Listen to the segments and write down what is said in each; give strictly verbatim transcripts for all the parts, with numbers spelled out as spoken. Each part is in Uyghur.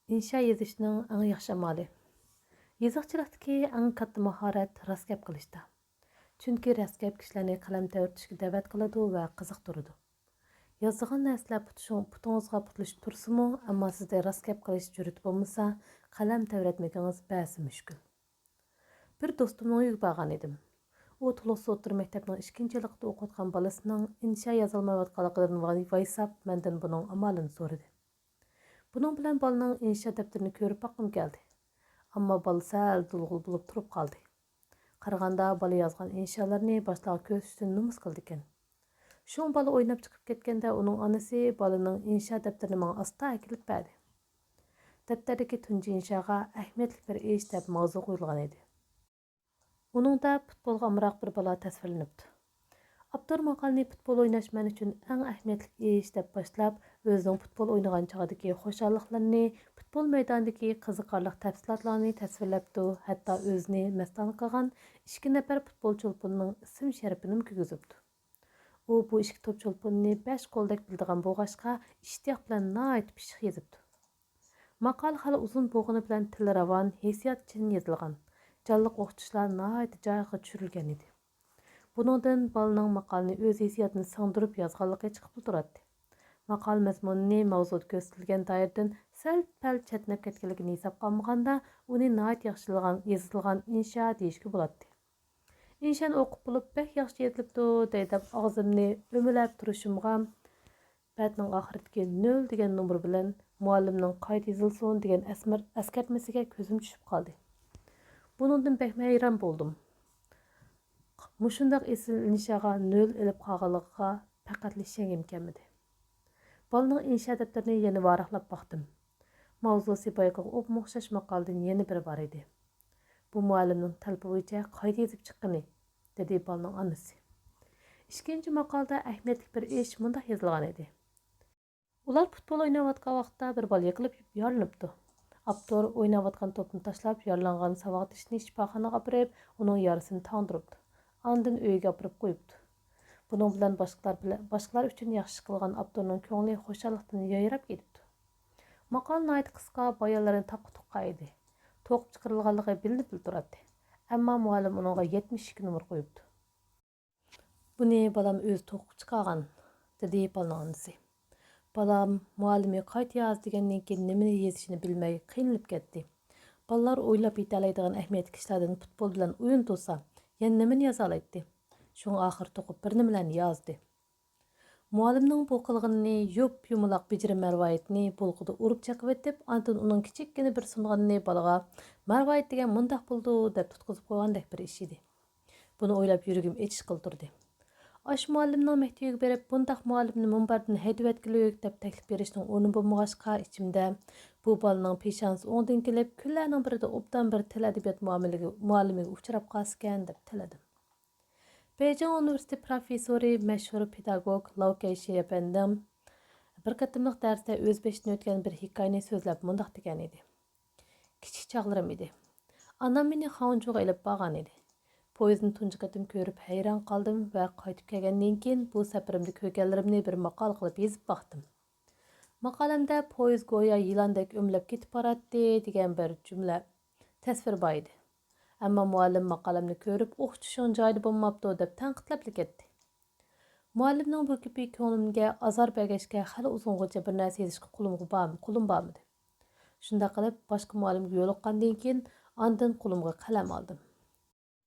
ئىنشا يېزىشنىڭ ئەڭ ياخشى ئامالى. يېزىقچىلىقتىكى ئەڭ كاتتا ماھارەت راست گەپ قىلىشتا. چۈنكى راست گەپ كىشىلەرنى قەلەم تەۋرىتىشكە دەۋەت قىلىدۇ ۋە قىزىقتۇرىدۇ. يازىدىغان نەرسىلەر پۇتۇشۇڭ-، پۇتىڭىزغا پۇتلىشىپ تۇرسىمۇ، ئەمما سىزدە راست گەپ قىلىش جۈرئىتى بولمىسا، قەلەم تەۋرەتمىكىڭىز بەسى مۈشكۈل. بىر دوستۇمنىڭ ئۆيىگە بارغان ئىدىم. ئۇ تولۇقسىز ئوتتۇرا مەكتەپنىڭ ئىككىنچى يىللىقىدا ئوقۇۋاتقان بالىسىنىڭ ئىنشا يازالمايۋاتقانلىقىدىن ۋاي-، ۋايساپ، مەندىن بۇنىڭ ئامالىنى سورىدى. بۇنىڭ بىلەن بالىنىڭ ئىنشا دەپتىرىنى كۆرۈپ باققۇم كەلدى. ئەمما بالا سەل دۇلغۇل بولۇپ تۇرۇپ قالدى. قارىغاندا، بالا يازغان ئىنشالىرىنى باشقىلارغا كۆرسىتىشتىن نومۇس قىلىدىكەن. شۇڭا بالا ئويناپ چىقىپ كەتكەندە، ئۇنىڭ ئانىسى بالىنىڭ ئىنشا دەپتىرىنى ماڭا ئاستا ئەكېلىپ بەردى. دەپتەردىكى تۇنجى ئىنشاغا «ئەھمىيەتلىك بىر ئىش» دەپ ماۋزۇ قويۇلغان ئىدى. ئۇنىڭدا پۇتبولغا ئامراق بىر بالا تەسۋىرلىنىپتۇ. ئاپتور ماقالىنى «پۇتبول ئويناش مەن ئۈچۈن ئەڭ ئەھمىيەتلىك ئىش» دەپ باشلاپ، ئۆزىنىڭ پۇتبول ئوينىغان چاغدىكى خۇشاللىقلىرىنى، پۇتبول مەيدانىدىكى قىزىقارلىق تەپسىلاتلارنى تەسۋىرلەپتۇ، ھەتتا ئۆزىنى مەستانە قىلغان ئىككى نەپەر پۇتبول چولپىنىنىڭ ئىسىم شەرىپىنىمۇ كىرگۈزۈپتۇ. ئۇ بۇ ئىككى توپ چولپىنىنى بەش قولدەك بىلىدىغان بولغاچقا، ئىشتىياق بىلەن ناھايىتى پىششىق يېزىپتۇ. ماقالە خېلى ئۇزۇن بولغىنى بىلەن تىلى راۋان، ھېسسىياتى چىن يېزىلغان. جانلىق ئوقۇتۇشلار ناھايىتى جايىغا چۈشۈرۈلگەن ئىدى. بۇنىڭدىن بالىنىڭ ماقالىنى ئۆز ھېسسىياتىنى سىڭدۈرۈپ يازغانلىقى چىقىپلا تۇراتتى. ماقالە مەزمۇنىنى ماۋزۇدا كۆرسىتىلگەن دائىرىدىن سەل-پەل چەتنەپ كەتكەنلىكىنى ھېسابقا ئالمىغاندا، ئۇنى ناھايىتى ياخشى يېزىلغان، يېزىلغان ئىنشا دېيىشكە بولاتتى. ئىنشانى ئوقۇپ بولۇپ، «بەك ياخشى يېزىلىپتۇ» دەي دەپ ئاغزىمنى ئۆمىلەپ تۇرۇشۇمغا، بەتنىڭ ئاخىرىدىكى نۆل دېگەن نومۇر بىلەن «مۇئەللىمنىڭ قايتا يېزىلسۇن» دېگەن ئەسمەر-، ئەسكەرتمىسىگە كۆزۈم چۈشۈپ قالدى. بۇنىڭدىن بەكمۇ ھەيران بولدۇم. مۇشۇنداق ئېسىل ئىنشاغا نۆل ئېلىپ قالغانلىقىغا پەقەتلا ئىشەنگۈم كەلمىدى. بالىنىڭ ئىنشا دەپتىرىنى يەنە ۋاراقلاپ باقتىم. ماۋزۇسى بايىقىغا ئوپمۇ ئوخشاش ماقالىدىن يەنە بىرى بار ئىدى. «بۇ مۇئەللىمنىڭ تەلىپى بويىچە قايتا يېزىپ چىققىنى»، دېدى بالىنىڭ ئانىسى. ئىككىنچى ماقالىدە ئەھمىيەتلىك بىر ئىش مۇنداق يېزىلغان ئىدى: «ئۇلار پۇتبول ئويناۋاتقان ۋاقىتتا بىر بالا يىقىلىپ يارىلىنىپتۇ. ئاپتور ئويناۋاتقان توپنى تاشلاپ، يارىلانغان ساۋاقدىشىنى شىپاخانىغا ئاپىرىپ، ئۇنىڭ يارىسىنى تاڭدۇرۇپتۇ. ئاندىن ئۆيىگە ئاپىرىپ قويۇپتۇ. بۇنىڭ بىلەن باشقىلار بىلەن، باشقىلار ئۈچۈن ياخشى ئىش قىلغان ئاپتورنىڭ كۆڭلى خۇشاللىقتىن يايراپ كېتىپتۇ.» ماقالە ناھايىتى قىسقا، بايانلىرىنى تاققا-تۇققا ئىدى. توقۇپ چىقىرىلغانلىقى بىلىنىپلا تۇراتتى. ئەمما مۇئەللىم ئۇنىڭغا يەتمىش ئىككى نومۇر قويۇپتۇ. «بۇنى بالام ئۆزى توقۇپ چىقارغان»، دېدى بالىنىڭ ئانىسى. بالام مۇئەللىمى «قايتا ياز» دېگەندىن كېيىن نېمىنى يېزىشىنى بىلمەي قىينىلىپ كەتتى. بالىلار ئويلاپ يېتەلەيدىغان ئەھمىيەتلىك ئىشلاردىن پۇتبول بىلەن ئويۇن تۇرسا، يەنە نېمىنى يازالايتتى؟ شۇڭا ئاخىرى توقۇپ بىر نېمىلەرنى يازدى. مۇئەللىمنىڭ بۇ قىلغىنىنى يۇپ-يۇمىلاق بېجىرىپ، مەرۋايىتنى بۇلغىدا ئۇرۇپ چېقىۋېتىپ، ئاندىن ئۇنىڭ كىچىككىنە بىر سۇنغىنىنى بالىغا، «مەرۋايىت دېگەن مۇنداق بولىدۇ» دەپ تۇتقۇزۇپ قويغاندەك بىر ئىش ئىدى. بۇنى ئويلاپ يۈرىكىم ئېچىشقىلا تۇردى. ئاشۇ مۇئەللىمنىڭ مەكتىۋىگە بېرىپ، «بۇنداق مۇئەللىمنى مۇنبەردىن ھەيدىۋەتكۈلۈك» دەپ تەكلىپ بېرىشنىڭ ئورنى بولمىغاچقا، ئىچىمدە، «بۇ بالىنىڭ پېشانىسى ئوڭدىن كېلىپ، كۈنلەرنىڭ بىرىدە ئوبدان بىر تىل-ئەدەبىيات مۇئامىلىگە-، مۇئەللىمىگە ئۇچراپ قالسىكەن» دەپ تىلىدىم. بېيجىڭ ئۇنىۋېرسىتېت پروفېسسورى، مەشھۇر پېداگوگ لاۋ كەيشى ئەپەندىم بىر قېتىملىق دەرستە ئۆز بېشىدىن ئۆتكەن بىر ھېكايىنى سۆزلەپ مۇنداق دېگەن ئىدى: «كىچىك چاغلىرىم ئىدى. ئانام مېنى خاڭجۇغا ئېلىپ بارغان ئىدى. پويىزنى تۇنجى قېتىم كۆرۈپ ھەيران قالدىم ۋە قايتىپ كەلگەندىن كېيىن بۇ سەپىرىمدە كۆرگەنلىرىمنى بىر ماقالە قىلىپ يېزىپ باقتىم. ماقالەمدە پويىز گويا يىلاندەك ئۆمىلەپ كېتىپ باراتتى» دېگەن بىر جۈملە تەسۋىر بار ئىدى. ئەمما مۇئەللىم ماقالەمنى كۆرۈپ، «ئوخشىتىشىڭ جايىدا بولماپتۇ» دەپ تەنقىدلەپلا كەتتى. مۇئەللىمنىڭ بۇ گېپى كۆڭلۈمگە ئازار بەرگەچكە، خېلى ئۇزۇنغىچە بىر نەرسە يېزىشقا قولۇمغا بار-، قولۇم بارمىدى. شۇنداق قىلىپ، باشقا مۇئەللىمگە يولۇققاندىن كېيىن، ئاندىن قولۇمغا قەلەم ئالدىم.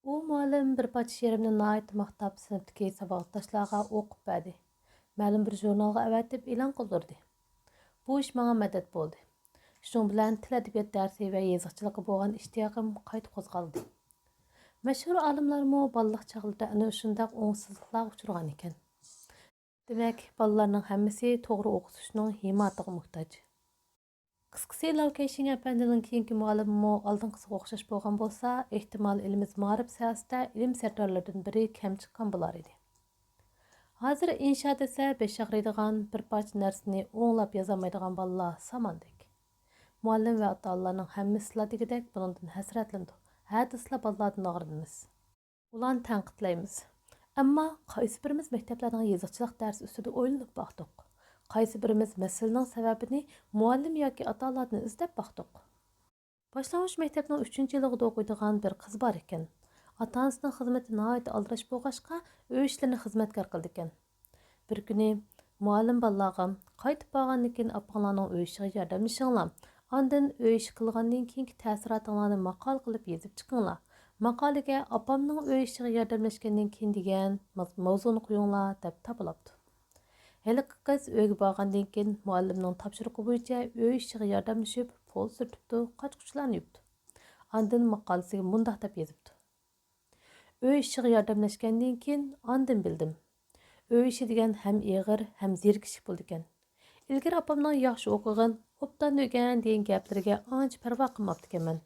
ئۇ مۇئەللىم بىر پارچە شېئىرىمنى ناھايىتى ماختاپ، سىنىپتىكى ساۋاقداشلارغا ئوقۇپ بەردى. مەلۇم بىر ژۇرنالغا ئەۋەتىپ ئېلان قىلدۇردى. بۇ ئىش ماڭا مەدەت بولدى. شۇنىڭ بىلەن تىل-ئەدەبىيات دەرسى ۋە يېزىقچىلىققا بولغان ئىشتىياقىم قايتا قوزغالدى. مەشھۇر ئالىملارمۇ بالىلىق چاغلىرىدا ئەنە شۇنداق ئوڭۇشسىزلىقلارغا ئۇچرىغان ئىكەن. دېمەك، بالىلارنىڭ ھەممىسى توغرا ئوقۇتۇشنىڭ ھىمايىتىغا موھتاج. قىسقىسى، لاۋ كەيشىڭ ئەپەندىنىڭ كېيىنكى مۇئەللىمىمۇ ئالدىنقىسىغا ئوخشاش بولغان بولسا، ئېھتىمال ئېلىمىز مائارىپ ساھەسىدە ئىلىم سەردارلىرىدىن بىرى كەم چىققان بولار ئىدى. ھازىر ئىنشا دېسە بېشى ئاغرىيدىغان، بىر پارچە نەرسىنى ئوڭلاپ يازالمايدىغان بالىلار ساماندەك. مۇئەللىم ۋە ئاتا-ئانىلارنىڭ ھەممىسىلا دېگۈدەك بۇنىڭدىن ھەسرەتلىنىدۇ. ھە دېسىلا بالىلاردىن ئاغرىنىمىز. ئۇلارنى تەنقىدلەيمىز. ئەمما قايسى بىرىمىز مەكتەپلەرنىڭ يېزىقچىلىق دەرسى ئۈستىدە ئويلىنىپ باقتۇق؟ قايسى بىرىمىز مەسىلىنىڭ سەۋەبىنى مۇئەللىم ياكى ئاتا-ئانىلاردىن ئىزدەپ باقتۇق. باشلانغۇچ مەكتەپنىڭ ئۈچىنچى يىلىغىدا ئوقۇيدىغان بىر قىز بار ئىكەن. ئاتا-ئانىسىنىڭ خىزمىتى ناھايىتى ئالدىراش بولغاچقا، ئۆي ئىشلىرىنى خىزمەتكار قىلىدىكەن. بىر كۈنى مۇئەللىم بالىلارغا، «قايتىپ بارغاندىن كېيىن ئاپاڭلارنىڭ ئۆي ئىشىغا ياردەملىشىڭلار. ئاندىن ئۆي ئىشى قىلغاندىن كېيىنكى تەسىراتىڭلارنى ماقالە قىلىپ يېزىپ چىقىڭلار. ماقالىگە ئاپامنىڭ ئۆي ئىشىغا ياردەملەشكەندىن كېيىن دېگەن ماز-، ماۋزۇنى قويۇڭلار» دەپ تاپىلاپتۇ. ھېلىقى قىز ئۆيگە بارغاندىن كېيىن مۇئەللىمنىڭ تاپشۇرۇقى بويىچە ئۆي ئىشىغا ياردەملىشىپ، پول سۈرتۈپتۇ، قاچا-قۇچىلارنى يۇيۇپتۇ. ئاندىن ماقالىسىگە مۇنداق دەپ يېزىپتۇ: «ئۆي ئىشىغا ياردەملەشكەندىن كېيىن ئاندىن بىلدىم. ئۆي ئىشى دېگەن ھەم ئېغىر، ھەم زېرىكىشلىك بولىدىكەن. ئىلگىرى ئاپامنىڭ ياخشى ئوقۇغىن، ئوبدان ئۆگەن دېگەن گەپلىرىگە ئانچە پەرۋا قىلماپتىكەنمەن.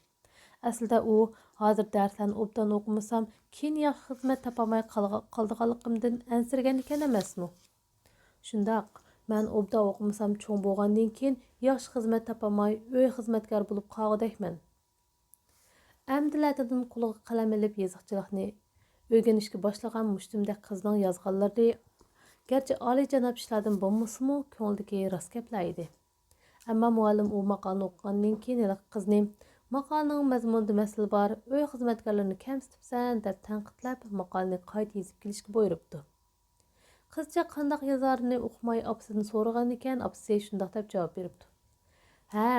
ئەسلىدە ئۇ، ھازىر دەرسلەرنى ئوبدان ئوقۇمىسام، كېيىن ياخشى خىزمەت تاپالماي قالغا-، قالىدىغانلىقىمدىن ئەنسىرىگەن ئىكەن ئەمەسمۇ؟ شۇنداق، مەن ئوبدان ئوقۇمىسام، چوڭ بولغاندىن كېيىن ياخشى خىزمەت تاپالماي، ئۆي خىزمەتكارى بولۇپ قالغۇدەكمەن.» ئەمدىلەردىن قولىغا قەلەم ئېلىپ يېزىقچىلىقنى ئۆگىنىشكە باشلىغان مۇشتۇمدەك قىزنىڭ يازغانلىرى گەرچە ئالىيجاناب ئىشلاردىن بولمىسىمۇ، كۆڭلىدىكى راست گەپلەر ئىدى. ئەمما مۇئەللىم ئۇ ماقالىنى ئوقۇغاندىن كېيىن ھېلىقى قىزنى، «ماقالىنىڭ مەزمۇنىدا مەسىلە بار، ئۆي خىزمەتكارلىرىنى كەمسىتىپسەن» دەپ تەنقىدلەپ، ماقالىنى قايتا يېزىپ كېلىشكە بۇيرۇپتۇ. قىزچاق قانداق يازارىنى ئۇقماي ئاپىسىدىن سورىغانىكەن، ئاپىسى شۇنداق دەپ جاۋاب بېرىپتۇ: «ھە،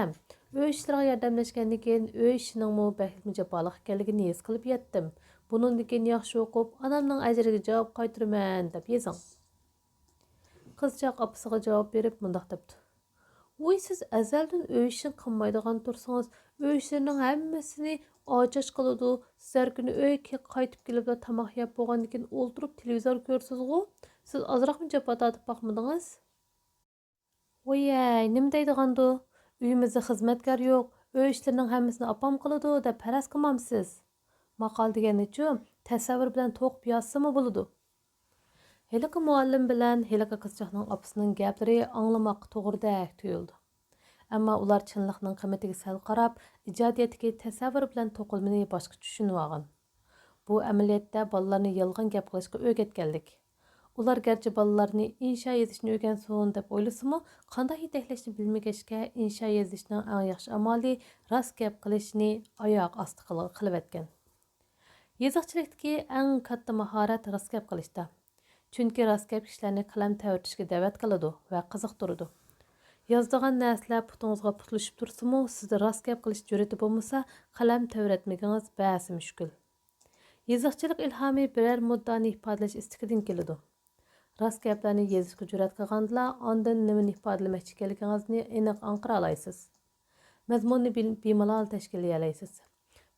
ئۆي ئىشلىرىغا ياردەملەشكەندىن كېيىن ئۆي ئىشىنىڭمۇ بەكمۇ جاپالىق ئىكەنلىكىنى ھېس قىلىپ يەتتىم. بۇنىڭدىن كېيىن ياخشى ئوقۇپ، ئانامنىڭ ئەجرىگە جاۋاب قايتۇرىمەن» دەپ يېزىڭ. قىزچاق ئاپىسىغا جاۋاب بېرىپ مۇنداق دەپتۇ: «ۋوي، سىز ئەزەلدىن ئۆي ئىشىنى قىلمايدىغان تۇرسىڭىز، ئۆي ئىشلىرىنىڭ ھەممىسىنى ئاچاچ قىلىدۇ. سىز ھەر كۈنى ئۆيگە قايتىپ كېلىپلا تاماق يەپ بولغاندىن كېيىن ئولتۇرۇپ تېلېۋىزور كۆرىسىزغۇ؟ سىز ئازراقمۇ جاپا تارتىپ باقمىدىڭىز؟» «ۋوي-ھەي، نېمە دەيدىغاندۇ؟ ئۆيىمىزدە خىزمەتكار يوق، ئۆي ئىشلىرىنىڭ ھەممىسىنى ئاپام قىلىدۇ دەپ پەرەز قىلمامسىز؟ ماقال دېگەننىچۇ، تەسەۋۋۇر بىلەن توقۇپ يازسىمۇ بولىدۇ.» ھېلىقى مۇئەللىم بىلەن ھېلىقى قىزچاقنىڭ ئاپىسىنىڭ گەپلىرى ئاڭلىماققا توغرىدەك تۇيۇلىدۇ. ئەمما ئۇلار چىنلىقنىڭ قىممىتىگە سەل قاراپ، ئىجادىيەتتىكى تەسەۋۋۇر بىلەن توقۇلمىنى باشقىچە چۈشىنىۋالغان. بۇ ئەمەلىيەتتە بالىلارنى يالغان گەپ قىلىشقا ئۆگەتكەنلىك. ئۇلار گەرچە بالىلارنى ئىنشا يېزىشنى ئۆگەنسۇن دەپ ئويلىسىمۇ، قانداق يېتەكلەشنى بىلمىگەچكە، ئىنشا يېزىشنىڭ ئەڭ ياخشى ئامالى راست گەپ قىلىشنى ئاياغ ئاستى قىلغا-، قىلىۋەتكەن. يېزىقچىلىقتىكى ئەڭ كاتتا ماھارەت راست گەپ قىلىشتا. چۈنكى راست گەپ كىشىلەرنى قەلەم تەۋرىتىشكە دەۋەت قىلىدۇ ۋە قىزىقتۇرىدۇ. يازىدىغان نەرسىلەر پۇتىڭىزغا پۇتلىشىپ تۇرسىمۇ، سىزدە راست گەپ قىلىش جۈرئىتى بولمىسا، قەلەم تەۋرەتمىكىڭىز بەسى مۈشكۈل. يېزىقچىلىق ئىلھامى بىرەر مۇددىئانى ئىپادىلەش ئىستىكىدىن كېلىدۇ. راست گەپلەرنى يېزىشقا جۈرئەت قىلغاندىلا، ئاندىن نېمىنى ئىپادىلىمەكچى ئىكەنلىكىڭىزنى ئېنىق ئاڭقىرالايسىز. مەزمۇننى بىل-، بىمالال تەشكىللىيەلەيسىز.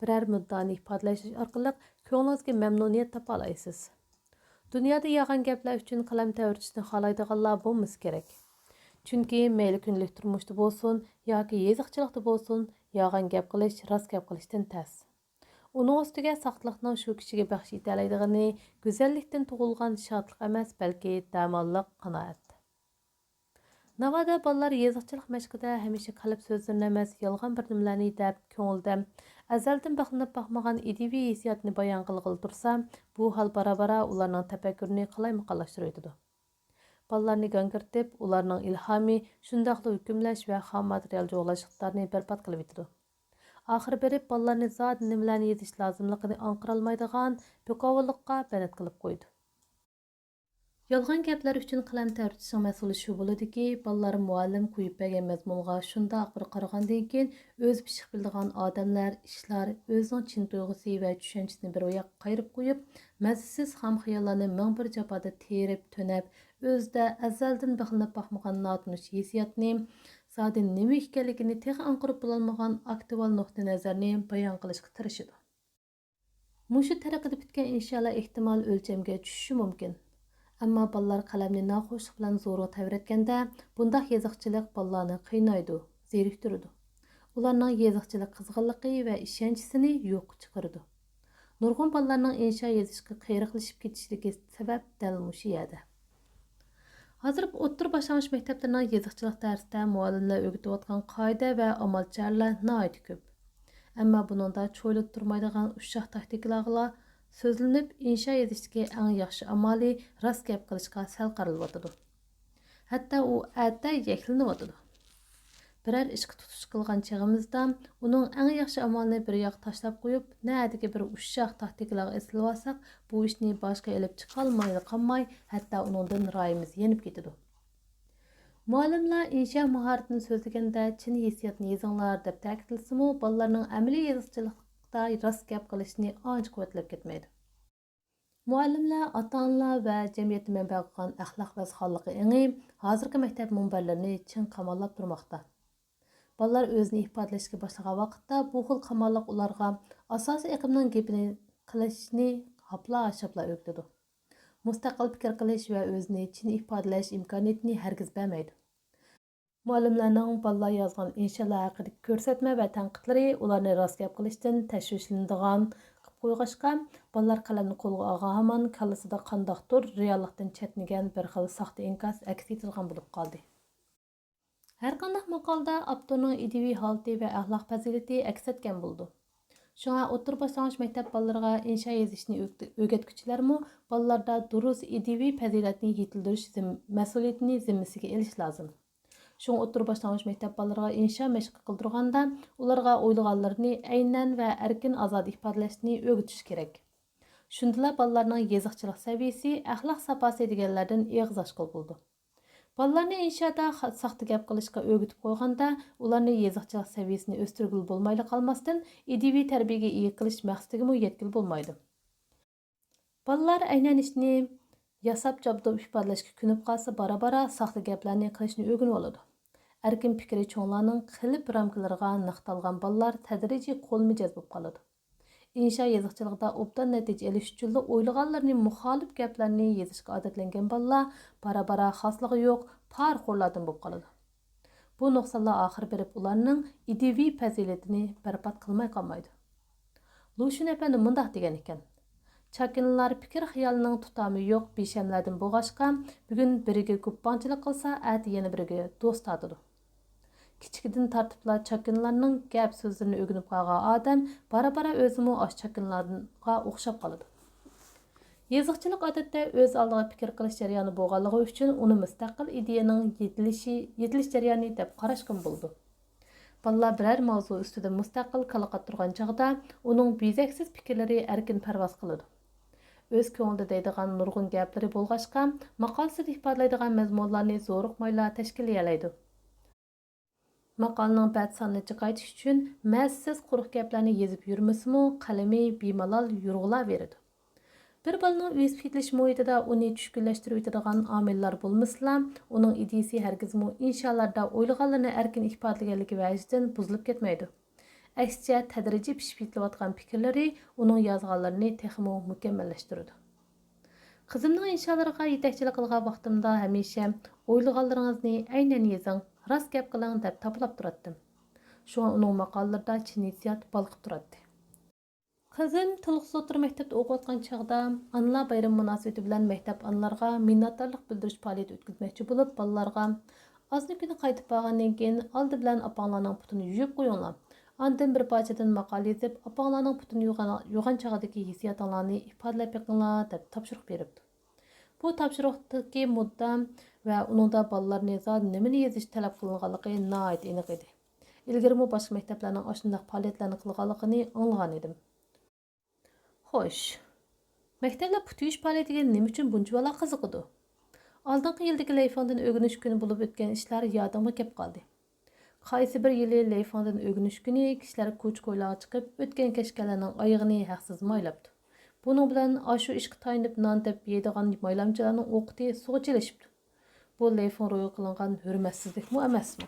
بىرەر مۇددىئانى ئىپادىلەش ئارقىلىق كۆڭلىڭىزگە مەمنۇنىيەت تاپالايسىز. دۇنيادا يالغان گەپلەر ئۈچۈن قەلەم تەۋرىتىشنى خالايدىغانلار بولمىسا كېرەك. چۈنكى مەيلى كۈندىلىك تۇرمۇشتا بولسۇن ياكى يېزىقچىلىقتا بولسۇن، يالغان گەپ قىلىش راست گەپ قىلىشتىن تەس. ئۇنىڭ ئۈستىگە ساختىلىقنىڭ شۇ كىشىگە بەخش ئېتەلەيدىغىنى گۈزەللىكتىن تۇغۇلغان شادلىق ئەمەس، بەلكى دەماللىق، قانائەت. ناۋادا بالىلار يېزىقچىلىق مەشقىدە ھەمىشە قەلب سۆزلىرىنى ئەمەس، يالغان بىر نېمىلەرنى دەپ، كۆڭلىدە ئەزەلدىن بېقىنىپ باقمىغان ئىدىيىۋى ھېسسىياتنى بايان قىلغىلى تۇرسا، بۇ ھال بارا-بارا ئۇلارنىڭ تەپەككۇرىنى قالايمىقانلاشتۇرۇۋېتىدۇ. بالىلارنى گاڭگىرىتىپ، ئۇلارنىڭ ئىلھامى شۇنداقلا ھۆكۈملەش ۋە خام ماتېرىيال جۇغلاش ئىقتىدارىنى بەربات قىلىۋېتىدۇ. ئاخىرى بېرىپ، بالىلارنى زادى نېمىلەرنى يېزىش لازىملىقىنى ئاڭقىرالمايدىغان بىقوۋۇللۇققا بەند قىلىپ قويىدۇ. يالغان گەپلەر ئۈچۈن قەلەم تەۋرىتىشنىڭ مەسئۇلى شۇ بولىدۇكى، بالىلار مۇئەللىم قويۇپ بەرگەن مەزمۇنغا شۇنداق بىر قارىغاندىن كېيىن، ئۆزى پىششىق بىلىدىغان ئادەملەر، ئىشلار، ئۆزىنىڭ چىن تۇيغۇسى ۋە چۈشەنچىسىنى بىر ياققا قايرىپ قويۇپ، مەززىسىز خام خىياللارنى مىڭ بىر جاپادا تېرىپ، تۈنەپ، ئۆزىدە ئەزەلدىن بېقىنىپ باقمىغان ناتونۇش ھېسسىياتنى، زادى نېمە ئىكەنلىكىنى تېخى ئاڭقىرىپ بولالمىغان ئاكتۇئال نۇقتىئىنەزەرنى بايان قىلىشقا تىرىشىدۇ. مۇشۇ تەرىقىدە پۈتكەن ئىنشالار ئېھتىمال ئۆلچەمگە چۈشۈشى مۇمكىن. ئەمما بالىلار قەلەمنى ناخۇشلۇق بىلەن زورىغا تەۋرەتكەندە، بۇنداق يېزىقچىلىق بالىلارنى قىينايدۇ، زېرىكتۈرىدۇ. ئۇلارنىڭ يېزىقچىلىق قىزغىنلىقى ۋە ئىشەنچىسىنى يوققا چىقىرىدۇ. نۇرغۇن بالىلارنىڭ ئىنشا يېزىشقا قېرىقلىشىپ كېتىشلىكى سەۋەب دەل مۇشۇ يەردە. ھازىر ئوتتۇرا باشلانغۇچ مەكتەپلەرنىڭ يېزىقچىلىق دەرسىدە مۇئەللىملەر ئۆگىتىۋاتقان قائىدە ۋە ئامال-چارىلەر ناھايىتى كۆپ. ئەمما بۇنىڭدا چويلىدا تۇرمايدىغان ئۇششاق تاكتىكىلارغىلا سۆزلىنىپ، ئىنشا يېزىشتىكى ئەڭ ياخشى ئامالى راست گەپ قىلىشقا سەل قارىلىۋاتىدۇ. ھەتتا ئۇ ئەتە يەكلىنىۋاتىدۇ. بىرەر ئىشقا تۇتۇش قىلغان چېغىمىزدا، ئۇنىڭ ئەڭ ياخشى ئامالىنى بىر ياققا تاشلاپ قويۇپ، نەدىكى بىر ئۇششاق تاكتىكىلارغا ئېسىلىۋالساق، بۇ ئىشنى باشقا ئېلىپ چىقالمايلا قالماي، ھەتتا ئۇنىڭدىن رايىمىز يېنىپ كېتىدۇ. مۇئەللىملەر ئىنشا ماھارىتىنى سۆزلىگەندە، چىن ھېسسىياتنى يېزىڭلار، دەپ تەكىتلىسىمۇ، بالىلارنىڭ ئەمەلىي يېزىقچىلىقتا راست گەپ قىلىشىنى ئانچە قۇۋۋەتلەپ كەتمەيدۇ. مۇئەللىملەر ئاتا-ئانىلار ۋە جەمئىيەتتە مەنبە قىلغان ئەخلاق ۋە سالىقى ئېڭى ھازىرقى مەكتەپ مۇنبەرلىرىنى چىڭ قاماللاپ تۇرماقتا. بالىلار ئۆزىنى ئىپادىلەشكە باشلىغان ۋاقىتتا، بۇ خىل قاماللىق ئۇلارغا ئاساسىي ئېقىمنىڭ گېپىنى قىلىشنى ھاپلا-شاپلا ئۆگىتىدۇ. مۇستەقىل پىكىر قىلىش ۋە ئۆزىنى چىن ئىپادىلەش ئىمكانىيىتىنى ھەرگىز بەرمەيدۇ. مۇئەللىملەرنىڭ بالىلار يازغان ئىنشالار ھەققىدىكى كۆرسەتمە ۋە تەنقىدلىرى ئۇلارنى راست گەپ قىلىشتىن تەشۋىشلىنىدىغان قىلىپ قويغاچقا، بالىلار قەلەمنى قولىغا ئالغان ھامان كاللىسىدا قانداقتۇر رېئاللىقتىن چەتنىگەن بىر خىل ساختا ئىنكاس ئەكس ئېتىدىغان بولۇپ قالدى. ھەرقانداق ماقالىدە ئاپتورنىڭ ئىدىيىۋى ھالىتى ۋە ئەخلاق پەزىلىتى ئەكس ئەتكەن بولىدۇ. شۇڭا ئوتتۇرا باشلانغۇچ مەكتەپ بالىلىرىغا ئىنشا يېزىشنى ئۆگىتى-، ئۆگەتكۈچىلەرمۇ بالىلاردا دۇرۇس ئىدىيىۋى پەزىلەتنى يېتىلدۈرۈش زىم-، مەسئۇلىيىتىنى زىممىسىگە ئېلىشى لازىم. شۇڭا ئوتتۇرا باشلانغۇچ مەكتەپ بالىلىرىغا ئىنشا مەشقى قىلدۇرغاندا، ئۇلارغا ئويلىغانلىرىنى ئەينەن ۋە ئەركىن ئازادە ئىپادىلەشنى ئۆگىتىش كېرەك. شۇندىلا بالىلارنىڭ يېزىقچىلىق سەۋىيىسى، ئەخلاق ساپاسى دېگەنلەردىن ئېغىز ئاچقىلى بولىدۇ. بالىلارنى ئىنشادا خا-، ساختا گەپ قىلىشقا ئۆگىتىپ قويغاندا، ئۇلارنى يېزىقچىلىق سەۋىيىسىنى ئۆستۈرگىلى بولمايلا قالماستىن، ئىدىيىۋى تەربىيەگە ئىگە قىلىش مەقسىتىگىمۇ يەتكىلى بولمايدۇ. بالىلار ئەينەن ئىشنى ياساپ چاپتۇرۇپ ئىپادىلەشكە كۆنۈپ قالسا، بارا-بارا ساختا گەپلەرنى قىلىشنى ئۆگىنىۋالىدۇ. ئەركىن پىكرى چوڭلارنىڭ قېلىپ رامكىلىرىغا نىقتالغان بالىلار تەدرىجىي قول مىجەز بولۇپ قالىدۇ. ئىنشا يېزىقچىلىقىدا ئوبدان نەتىجە ئېلىش ئۈچۈنلا ئويلىغانلىرىنى مۇخالىپ گەپلەرنى يېزىشقا ئادەتلەنگەن بالىلار بارا-بارا خاسلىقى يوق پارىخورلاردىن بولۇپ قالىدۇ. بۇ نۇقسانلار ئاخىر بېرىپ ئۇلارنىڭ ئىدىيىۋى پەزىلىتىنى بەربات قىلماي قالمايدۇ. لۇشۈن ئەپەندى مۇنداق دېگەن ئىكەن: چاكىنىلار پىكىر-خىيالىنىڭ تۇتامى يوق بىشەملەردىن بولغاچقا، بۈگۈن بىرىگە گۇپپاڭچىلىق قىلسا، ئەتە يەنە بىرىگە دوست تارتىدۇ. كىچىكىدىن تارتىپلا چاكىنىلارنىڭ گەپ-سۆزلىرىنى ئۆگىنىپ قالغان ئادەم بارا-بارا ئۆزىمۇ ئاشۇ چاكىنىلارغا ئوخشاپ قالىدۇ. يېزىقچىلىق، ئادەتتە، ئۆز ئالدىغا پىكىر قىلىش جەريانى بولغانلىقى ئۈچۈن، ئۇنى مۇستەقىل ئىدىيەنىڭ يېتىلىشى، يېتىلىش جەريانى دەپ قاراشقىمۇ بولىدۇ. بالىلار بىرەر ماۋزۇ ئۈستىدە مۇستەقىل كالا قاتۇرغان چاغدا، ئۇنىڭ بېزەكسىز پىكىرلىرى ئەركىن پەرۋاز قىلىدۇ. ئۆز كۆڭلىدە دەيدىغان نۇرغۇن گەپلىرى بولغاچقا، ماقالىسىدا ئىپادىلەيدىغان مەزمۇنلارنى زورۇقمايلا تەشكىللىيەلەيدۇ. ماقالىنىڭ بەت سانىنى جىقايتىش ئۈچۈن مەنىسىز قۇرۇق گەپلەرنى يېزىپ يۈرمىسىمۇ، قەلىمى بىمالال يورغىلاۋېرىدۇ. بىر بالىنىڭ ئۆسۈپ يېتىلىش مۇھىتىدا ئۇنى چۈشكۈنلەشتۈرۈۋېتىدىغان ئامىللار بولمىسىلا، ئۇنىڭ ئىدىيىسى ھەرگىزمۇ ئىنشالاردا ئويلىغانلىرىنى ئەركىن ئىپادىلىگەنلىكى ۋەجىدىن بۇزۇلۇپ كەتمەيدۇ. ئەكسىچە، تەدرىجىي پىشىپ يېتىلىۋاتقان پىكىرلىرى ئۇنىڭ يازغانلىرىنى تېخىمۇ مۇكەممەللەشتۈرىدۇ. قىزىمنىڭ ئىنشالىرىغا يېتەكچىلىك قىلغان ۋاقتىمدا ھەمىشە «ئويلىغانلىرىڭىزنى ئەينەن يېزىڭ، راست گەپ قىلىڭ» دەپ تاپىلاپ تۇراتتىم. شۇڭا ئۇنىڭ ماقالىلىرىدا چىن ھېسسىيات بالقىپ تۇراتتى. قىزىم تولۇقسىز ئوتتۇرا مەكتەپتە ئوقۇۋاتقان چاغدا ئانىلار بايرىمى مۇناسىۋىتى بىلەن مەكتەپ ئانىلارغا مىننەتدارلىق بىلدۈرۈش پائالىيىتى ئۆتكۈزمەكچى بولۇپ، بالىلارغا «ئازنى كۈنى قايتىپ بارغاندىن كېيىن، ئالدى بىلەن ئاپاڭلارنىڭ پۇتىنى يۇيۇپ قويۇڭلار. ئاندىن بىر پارچىدىن ماقالە يېزىپ، ئاپاڭلارنىڭ پۇتىنى يۇغان، يۇغان چاغدىكى ھېسسىياتىڭلارنى ئىپادىلەپ بېقىڭلار» دەپ تاپشۇرۇق بېرىپتۇ. بۇ تاپشۇرۇقتىكى مۇددىئا ۋە ئۇنىڭدا بالىلارنى زادى نېمىنى يېزىش تەلەپ قىلىنغانلىقى ناھايىتى ئېنىق ئىدى. ئىلگىرىمۇ باشقا مەكتەپلەرنىڭ ئاشۇنداق پائالىيەتلەرنى قىلغانلىقىنى ئاڭلىغانىدىم. خوش، مەكتەپلەر پۇت يۇيۇش پائالىيىتىگە نېمە ئۈچۈن بۇنچىۋالا قىزىقىدۇ؟ ئالدىنقى يىلدىكى لەيفاڭدىن ئۆگىنىش كۈنى بولۇپ ئۆتكەن ئىشلار يادىمغا كەپ قالدى. قايسى بىر يىلى لەيفاڭدىن ئۆگىنىش كۈنى كىشىلەر كوچا-كويلارغا چىقىپ، ئۆتكەن-كەچكەنلەرنىڭ ئايىغىنى ھەقسىز مايلاپتۇ. بۇنىڭ بىلەن ئاشۇ ئىشقا تايىنىپ نان تېپىپ يەيدىغان مايلامچىلارنىڭ ئوقىتى سۇغا چىلىشىپتۇ. بۇ لەيفىڭ روھى قىلىنغان ھۆرمەتسىزلىكمۇ ئەمەسمۇ؟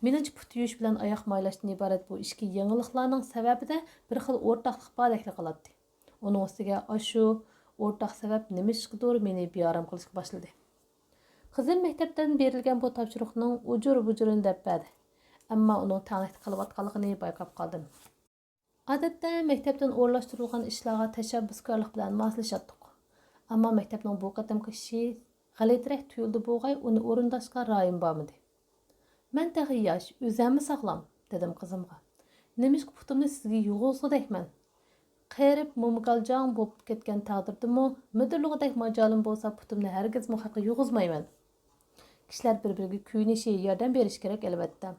مېنىڭچە، پۇت يۇيۇش بىلەن ئاياق مايلاشتىن ئىبارەت بۇ ئىككى يېڭىلىقلارنىڭ سەۋەبىدە بىر خىل ئورتاقلىق باردەكلا قىلاتتى. ئۇنىڭ ئۈستىگە ئاشۇ ئورتاق سەۋەب نېمىشقىدۇر مېنى بىئارام قىلىشقا باشلىدى. قىزىم مەكتەپتىن بېرىلگەن بۇ تاپشۇرۇقنىڭ ئۇجۇر-بۇجۇرىنى دەپ بەردى. ئەمما ئۇنىڭ تەڭلىكتە قىلىۋاتقانلىقىنى بايقاپ قالدىم. ئادەتتە مەكتەپتىن ئورۇنلاشتۇرۇلغان ئىشلارغا تەشەببۇسكارلىق بىلەن ماسلىشاتتۇق. ئەمما مەكتەپنىڭ بۇ قېتىمقى ئىشى غەلىتىرەك تۇيۇلدى بولغاي، ئۇنى ئورۇنداشقا رايىم بارمىدى. «مەن تېخى ياش، ئۆزەممۇ ساغلام» دېدىم قىزىمغا. «نېمىشقا پۇتۇمنى سىزگە يۇغۇزغۇدەكمەن؟ قېرىپ مومىگالجاڭ بولۇپ كەتكەن تەقدىردىمۇ، مىدىرلىغۇدەك ماجالىم بولسا، پۇتۇمنى ھەرگىزمۇ خەققە يۇغۇزمايمەن.» كىشىلەر بىر-بىرىگە كۆيۈنۈشى، ياردەم بېرىشى كېرەك، ئەلۋەتتە.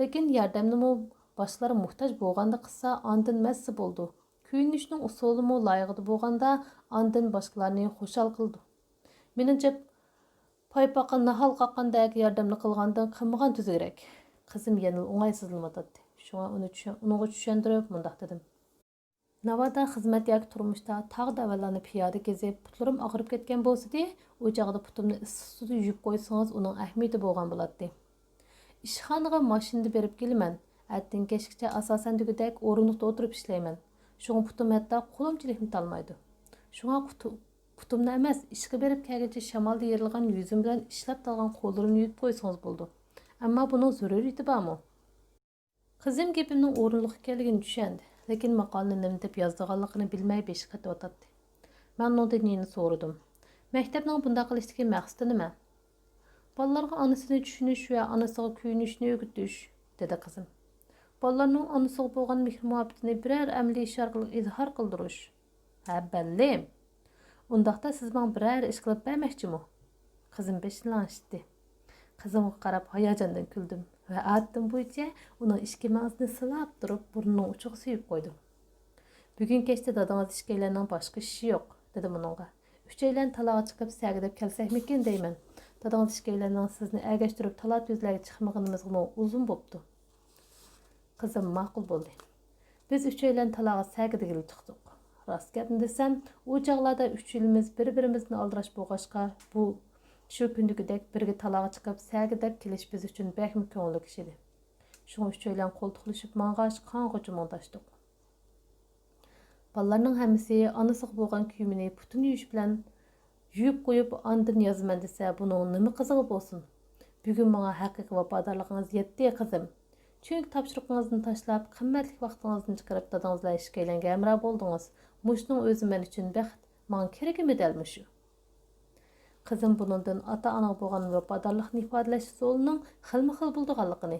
لېكىن ياردەمنىمۇ باشقىلار موھتاج بولغاندا قىلسا، ئاندىن مەززە بولىدۇ. كۆيۈنۈشنىڭ ئۇسۇلىمۇ لايىقىدا بولغاندا، ئاندىن باشقىلارنى خۇشال قىلىدۇ. مېنىڭچە، پايپاققا ناھال قاققاندەك ياردەمنى قىلغاندىن قىلمىغان تۈزۈكرەك. قىزىم يەنىلا ئوڭايسىزلىنىۋاتاتتى. شۇڭا ئۇنى چۈشەن-، ئۇنىڭغا چۈشەندۈرۈپ مۇنداق دېدىم. ناۋادا خىزمەت ياكى تۇرمۇشتا تاغ دەۋەلەرنى پىيادە كېزىپ، پۇتلىرىم ئاغرىپ كەتكەن بولسىدى، ئۇ چاغدا پۇتۇمنى ئىسسىق سۇدا يۇيۇپ قويسىڭىز، ئۇنىڭ ئەھمىيىتى بولغان بولاتتى. ئىشخانىغا ماشىنىدا بېرىپ كېلىمەن. ئەتىدىن كەچكىچە ئاساسەن دېگۈدەك ئورۇندۇقتا ئولتۇرۇپ ئىشلەيمەن. شۇڭا پۇتۇم ھەتتا قولۇمچىلىكنى تالمايدۇ. شۇڭا قۇتۇ-، پۇتۇمنى ئەمەس، ئىشقا بېرىپ كەلگىچە شامالدا يېرىلغان يۈزۈم بىلەن ئىشلەپ تالغان قوللىرىمنى يۇيۇپ قويسىڭىز بولىدۇ. ئەمما بۇنىڭ زۆرۈرىيىتى بارمۇ؟ قىزىم گېپىمنىڭ ئورۇنلۇق ئىكەنلىكىنى چۈشەندى، لېكىن ماقالىنى نېمە دەپ يازىدىغانلىقىنى بىلمەي بېشى قېتىۋاتاتتى. مەن ئۇنىڭدىن يەنە سورىدىم. مەكتەپنىڭ بۇنداق قىلىشتىكى مەقسىتى نېمە؟ بالىلارغا ئانىسىنى چۈشىنىش ۋە ئانىسىغا كۆيۈنۈشنى ئۆگىتىش، دېدى قىزىم. بالىلارنىڭ ئانىسىغا بولغان مېھىر-مۇھەببىتىنى بىرەر ئەمەلىي ئىش ئارقىلىق ئىزھار قىلدۇرۇش. ھە، بەللىم. ئۇنداقتا سىز ماڭا بىرەر ئىش قىلىپ بەرمەكچىمۇ؟ قىزىم بېشىنى لىڭشىتتى. قىزىمغا قاراپ ھاياجاندىن كۈلدۈم ۋە ئادىتىم بويىچە ئۇنىڭ ئىچكى مېڭىسىنى سىلاپ تۇرۇپ، بۇرنىنىڭ ئۇچىغا سۆيۈپ قويدۇم. بۈگۈن كەچتە دادىڭىز ئىككىيلەننىڭ باشقا ئىشى يوق، دېدىم ئۇنىڭغا. ئۈچەيلەن تالاغا چىقىپ سەگىدەپ كەلسەكمىكىن دەيمەن. دادىڭىز ئىككىيلەننىڭ سىزنى ئەگەشتۈرۈپ تالا-تۈزلەرگە چىقمىغىنىمىزغىمۇ ئۇزۇن بوپتۇ. قىزىم ماقۇل بولدى. بىز ئۈچەيلەن تالاغا سەگىدىگىلى چىقتۇق. راست گەپنى دېسەم، ئۇ چاغلاردا ئۈچىيلىمىز بىر-بىرىمىزدىن ئالدىراش بولغاچقا، بۇ، شۇ كۈندىكىدەك بىرگە تالاغا چىقىپ سەگىدەپ كېلىش بىز ئۈچۈن بەكمۇ كۆڭۈللۈك ئىش ئىدى. شۇڭا ئۈچەيلەن قولتۇقلىشىپ ماڭغاچ، قانغۇچە مۇڭداشتۇق. بالىلارنىڭ ھەممىسى ئانىسىغا بولغان كۆيۈمىنى پۇتىنى يۇيۇش بىلەن يۇيۇپ قويۇپ، ئاندىن يازىمەن دېسە، بۇنىڭ نېمە قىزىقى بولسۇن؟ بۈگۈن ماڭا ھەقىقىي ۋاپادارلىقىڭىز يەتتى، قىزىم. چۈنكى تاپشۇرۇقىڭىزنى تاشلاپ، قىممەتلىك ۋاقتىڭىزدىن چىقىرىپ، دادىڭىز بىلەن ئىككىيلەنگە ھەمراھ بولدىڭىز. مۇشۇنىڭ ئۆزى مەن ئۈچۈن بەخت، ماڭا كېرىكىمۇ دەل مۇشۇ. قىزىم بۇنىڭدىن ئاتا-ئانىغا بولغان ۋاپادارلىقنى ئىپادىلەش ئۇسۇلىنىڭ خىلمۇ خىل بولىدىغانلىقىنى،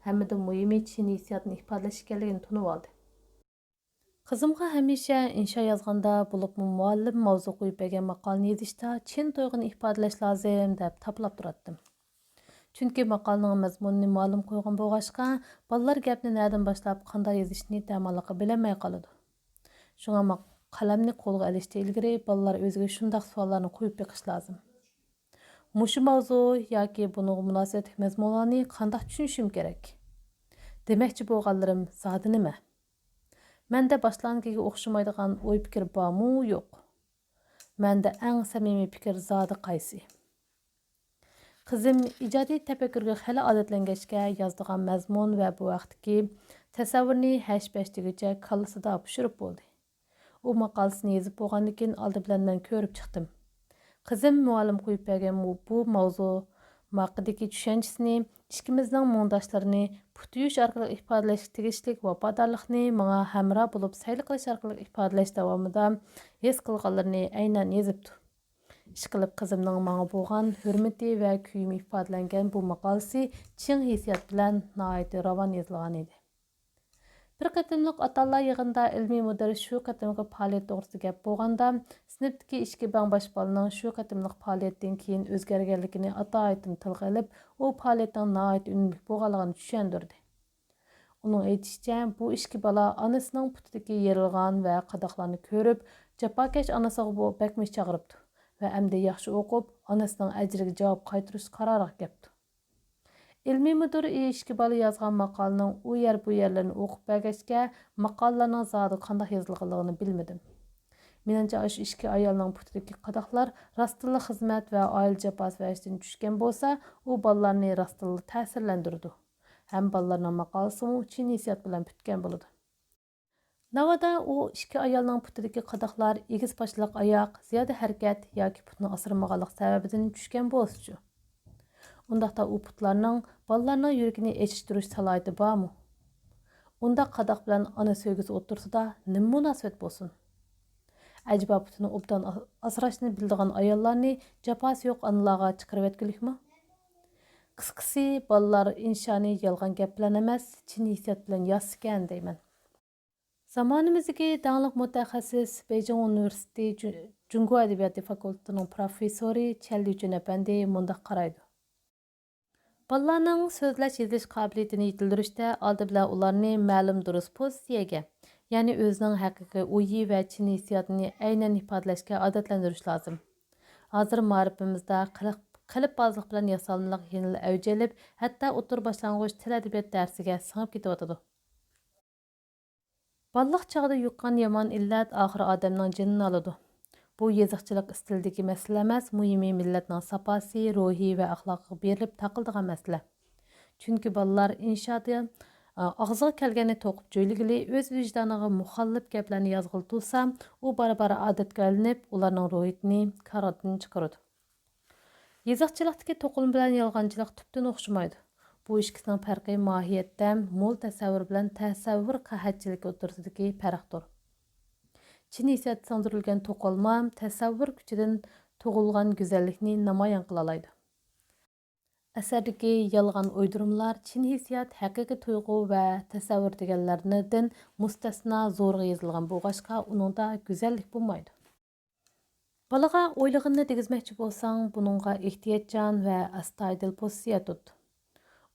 ھەممىدىن مۇھىمى چىن ھېسسىياتنى ئىپادىلەش ئىكەنلىكىنى تونۇۋالدى. قىزىمغا ھەمىشە ئىنشا يازغاندا، بولۇپمۇ مۇئەللىم ماۋزۇ قويۇپ بەرگەن ماقالىنى يېزىشتا چىن تۇيغۇنى ئىپادىلەش لازىم، دەپ تاپىلاپ تۇراتتىم. چۈنكى ماقالىنىڭ مەزمۇنىنى مۇئەللىم قويغان بولغاچقا، بالىلار گەپنى نەدىن باشلاپ، قانداق يېزىشنى دەماللىققا بىلەلمەي قالىدۇ. شۇڭا ما-، قەلەمنى قولغا ئېلىشتىن ئىلگىرى بالىلار ئۆزىگە شۇنداق سوئاللارنى قويۇپ بېقىشى لازىم. مۇشۇ ماۋزۇ ياكى بۇنىڭغا مۇناسىۋەتلىك مەزمۇنلارنى قانداق چۈشىنىشىم كېرەك؟ دېمەكچى بولغانلىرىم زادى نېمە؟ مەندە باشلانغىكىگە ئوخشىمايدىغان ئوي-پىكىر بارمۇ يوق؟ مەندە ئەڭ سەمىمىي پىكىر زادى قايسى؟ قىزىم ئىجادىي تەپەككۇرگە خېلى ئادەتلەنگەچكە، يازىدىغان مەزمۇن ۋە بۇ ھەقتىكى تەسەۋۋۇرنى ھەش-پەش دېگۈچە كاللىسىدا پىشۇرۇپ بولدى. ئۇ ماقالىسىنى يېزىپ بولغاندىن كېيىن، ئالدى بىلەن مەن كۆرۈپ چىقتىم. قىزىم مۇئەللىم قويۇپ بەرگەن بۇ، بۇ ماۋزۇ ھەققىدىكى چۈشەنچىسىنى ئىككىمىزنىڭ مۇڭداشلىرىنى پۇت يۇيۇش ئارقىلىق ئىپادىلەشكە تېگىشلىك ۋاپادارلىقنى ماڭا ھەمراھ بولۇپ سەيلە قىلىش ئارقىلىق ئىپادىلەش داۋامىدا ھېس قىلغانلىرىنى ئەينەن يېزىپتۇ. ئىشقىلىپ، قىزىمنىڭ ماڭا بولغان ھۆرمىتى ۋە كۆيۈمى ئىپادىلەنگەن بۇ ماقالىسى چىڭ ھېسسىيات بىلەن ناھايىتى راۋان يېزىلغان ئىدى. بىر قېتىملىق ئاتا-ئانىلار يىغىنىدا ئىلمىي مۇدىر شۇ قېتىمقى پائالىيەت توغرىسىدا گەپ بولغاندا، سىنىپتىكى ئىككى بەڭباش بالىنىڭ شۇ قېتىملىق پائالىيەتتىن كېيىن ئۆزگەرگەنلىكىنى ئاتا-ئايتىم تىلغا ئېلىپ، ئۇ پائالىيەتنىڭ ناھايىتى ئۈنۈملۈك بولغانلىقىنى چۈشەندۈردى. ئۇنىڭ ئېيتىشىچە، بۇ ئىككى بالا ئانىسىنىڭ پۇتىدىكى يېرىلغان ۋە قاداقلارنى كۆرۈپ، جاپاكەش ئانىسىغا بۇ بەكمۇ ئىچ ئاغرىپتۇ ۋە ئەمدى ياخشى ئوقۇپ، ئانىسىنىڭ ئەجرىگە جاۋاب قايتۇرۇش قارارىغا كەپتۇ. ئىلمىي مۇدىر ئىككى بالا يازغان ماقالىنىڭ ئۇ يەر بۇ يەرلىرىنى ئوقۇپ بەرگەچكە، ماقالىلەرنىڭ زادى قانداق يېزىلغانلىقىنى بىلمىدىم. مېنىڭچە، ئاشۇ ئىككى ئايالنىڭ پۇتىدىكى قاداقلار راستتىنلا خىزمەت ۋە ئائىلە جاپاسى ۋە ئەجرىدىن چۈشكەن بولسا، ئۇ بالىلارنى راستتىنلا تەسىرلەندۈرىدۇ. ھەم بالىلارنىڭ ماقالىسىمۇ چىن ھېسسىيات بىلەن پۈتكەن بولىدۇ. ناۋادا ئۇ ئىككى ئايالنىڭ پۇتىدىكى قاداقلار ئېگىز پاشىلىق ئاياق، زىيادە ھەرىكەت ياكى پۇتنى ئاسرىمىغانلىق سەۋەبىدىن چۈشكەن بولسىچۇ؟ ئۇنداقتا ئۇ پۇتلارنىڭ بالىلارنىڭ يۈرىكىنى ئېچىشتۇرۇش سالاھىيىتى بارمۇ؟ ئۇنداق قاداق بىلەن ئانا سۆيگۈسى ئوتتۇرىسىدا نېمە مۇناسىۋەت بولسۇن؟ ئەجەبا پۇتىنى ئوبدان ئا-، ئاسراشنى بىلىدىغان ئاياللارنى جاپاسى يوق ئانىلارغا چىقىرىۋەتكۈلۈكمۇ؟ قىسقىسى، بالىلار ئىنشانى يالغان گەپ بىلەن ئەمەس، چىن ھېسسىيات بىلەن يازسىكەن دەيمەن. زامانىمىزدىكى داڭلىق مۇتەخەسسىس، بېيجىڭ ئۇنىۋېرسىتېتى جۇ-، جۇڭگو ئەدەبىياتى فاكۇلتېتىنىڭ پروفېسسورى چيەن لىجۈن ئەپەندى مۇنداق قارايدۇ. بالىلارنىڭ سۆزلەش، يېزىش قابىلىيىتىنى يېتىلدۈرۈشتە ئالدى بىلەن ئۇلارنى مەلۇم دۇرۇس پوزىتسىيەگە، يەنى ئۆزىنىڭ ھەقىقىي ئويى ۋە چىن ھېسسىياتىنى ئەينەن ئىپادىلەشكە ئادەتلەندۈرۈش لازىم. ھازىر مائارىپىمىزدا قىلىق-، قېلىپبازلىق بىلەن ياسالمىلىق يەنىلا ئەۋج ئېلىپ، ھەتتا ئوتتۇرا باشلانغۇچ تىل ئەدەبىيات دەرسىگە سىڭىپ كېتىۋاتىدۇ. بالىلىق چاغدا يۇققان يامان ئىللەت ئاخىرى ئادەمنىڭ جېنىنى ئالىدۇ. بۇ يېزىقچىلىق ئىستىلىدىكى مەسىلە ئەمەس، مۇھىمى مىللەتنىڭ ساپاسى، روھى ۋە ئەخلاقىغا بېرىلىپ تاقىلىدىغان مەسىلە. چۈنكى بالىلار ئىنشادا، ئا، ئاغزىغا كەلگەننى توقۇپ جۆيلىگىلى، ئۆز ۋىجدانىغا مۇخالىپ گەپلەرنى يازغىلى تۇرسا، ئۇ بارا-بارا ئادەتكە ئايلىنىپ، ئۇلارنىڭ روھىيىتىنى كارىدىن چىقىرىدۇ. يېزىقچىلىقتىكى توقۇلما بىلەن يالغانچىلىق تۈپتىن ئوخشىمايدۇ. بۇ ئىككىسىنىڭ پەرقى ماھىيەتتە مول تەسەۋۋۇر بىلەن تەسەۋۋۇر قەھەتچىلىكى ئوتتۇرىسىدىكى پەرقتۇر. چىن ھېسسىيات سىڭدۈرۈلگەن توقۇلما تەسەۋۋۇر كۈچىدىن تۇغۇلغان گۈزەللىكنى نامايان قىلالايدۇ. ئەسەردىكى يالغان ئويدۇرمىلار چىن ھېسسىيات، ھەقىقىي تۇيغۇ ۋە تەسەۋۋۇر دېگەنلەردىن مۇستەسنا، زورىغا يېزىلغان بولغاچقا، ئۇنىڭدا گۈزەللىك بولمايدۇ. بالىغا ئويلىغىنىنى دېگۈزمەكچى بولساڭ، بۇنىڭغا ئېھتىياتچان ۋە ئەستايىدىل پوزىتسىيە تۇت.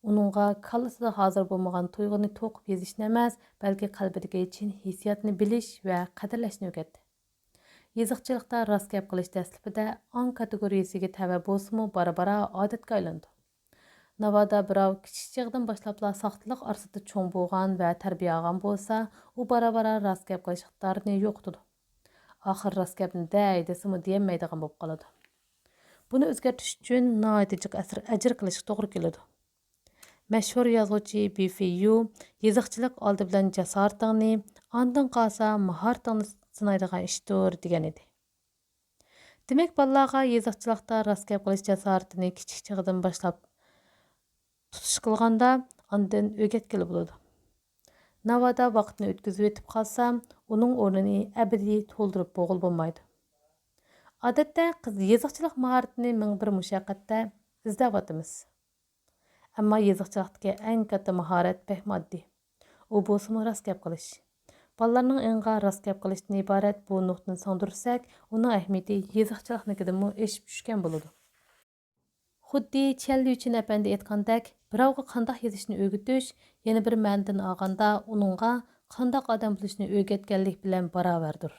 ئۇنىڭغا كاللىسىدا ھازىر بولمىغان تۇيغۇنى توقۇپ يېزىشنى ئەمەس، بەلكى قەلبىدىكى چىن ھېسسىياتنى بىلىش ۋە قەدىرلەشنى ئۆگەت. يېزىقچىلىقتا راست گەپ قىلىش دەسلىپىدە ئاڭ كاتېگورىيىسىگە تەۋە بولسىمۇ، بارا-بارا ئادەتكە ئايلىنىدۇ. ناۋادا بىراۋ كىچىك چېغىدىن باشلاپلا ساختىلىق ئارىسىدا چوڭ بولغان ۋە تەربىيە ئالغان بولسا، ئۇ بارا-بارا راست گەپ قىلىش ئىقتىدارىنى يوقىتىدۇ. ئاخىر راست گەپنى دەي دېسىمۇ دېيەلمەيدىغان بولۇپ قالىدۇ. بۇنى ئۆزگەرتىش ئۈچۈن ناھايىتى جىق ئەسەر ئەجىر قىلىشقا توغرا كېلىدۇ. مەشھۇر يازغۇچى بىفېييۇ، يېزىقچىلىق ئالدى بىلەن جاسارىتىڭنى، ئاندىن قالسا ماھارىتىڭنى سىنايدىغان ئىشتۇر، دېگەن ئىدى. دېمەك، بالىلارغا يېزىقچىلىقتا راست گەپ قىلىش جاسارىتىنى كىچىك چېغىدىن باشلاپ تۇتۇش قىلغاندا، ئاندىن ئۆگەتكىلى بولىدۇ. ناۋادا ۋاقىتنى ئۆتكۈزۈۋېتىپ قالسا، ئۇنىڭ ئورنىنى ئەبەدىي تولدۇرۇپ بولغىلى بولمايدۇ. ئادەتتە قىز يېزىقچىلىق ماھارىتىنى مىڭ بىر مۇشەققەتتە ئىزدەۋاتىمىز. ئەمما يېزىقچىلىقتىكى ئەڭ كاتتا ماھارەت بەكمۇ ئاددىي. ئۇ بولسىمۇ راست گەپ قىلىش. بالىلارنىڭ ئېڭىغا راست گەپ قىلىشتىن ئىبارەت بۇ نۇقتىنى سىڭدۈرسەك، ئۇنىڭ ئەھمىيىتى يېزىقچىلىقنىڭكىدىنمۇ ئېشىپ چۈشكەن بولىدۇ. خۇددى چيەن لۈچۈن ئەپەندى ئېيتقاندەك، بىراۋغا قانداق يېزىشنى ئۆگىتىش، يەنە بىر مەنىدىن ئالغاندا، ئۇنىڭغا قانداق ئادەم بولۇشنى ئۆگەتكەنلىك بىلەن باراۋەردۇر.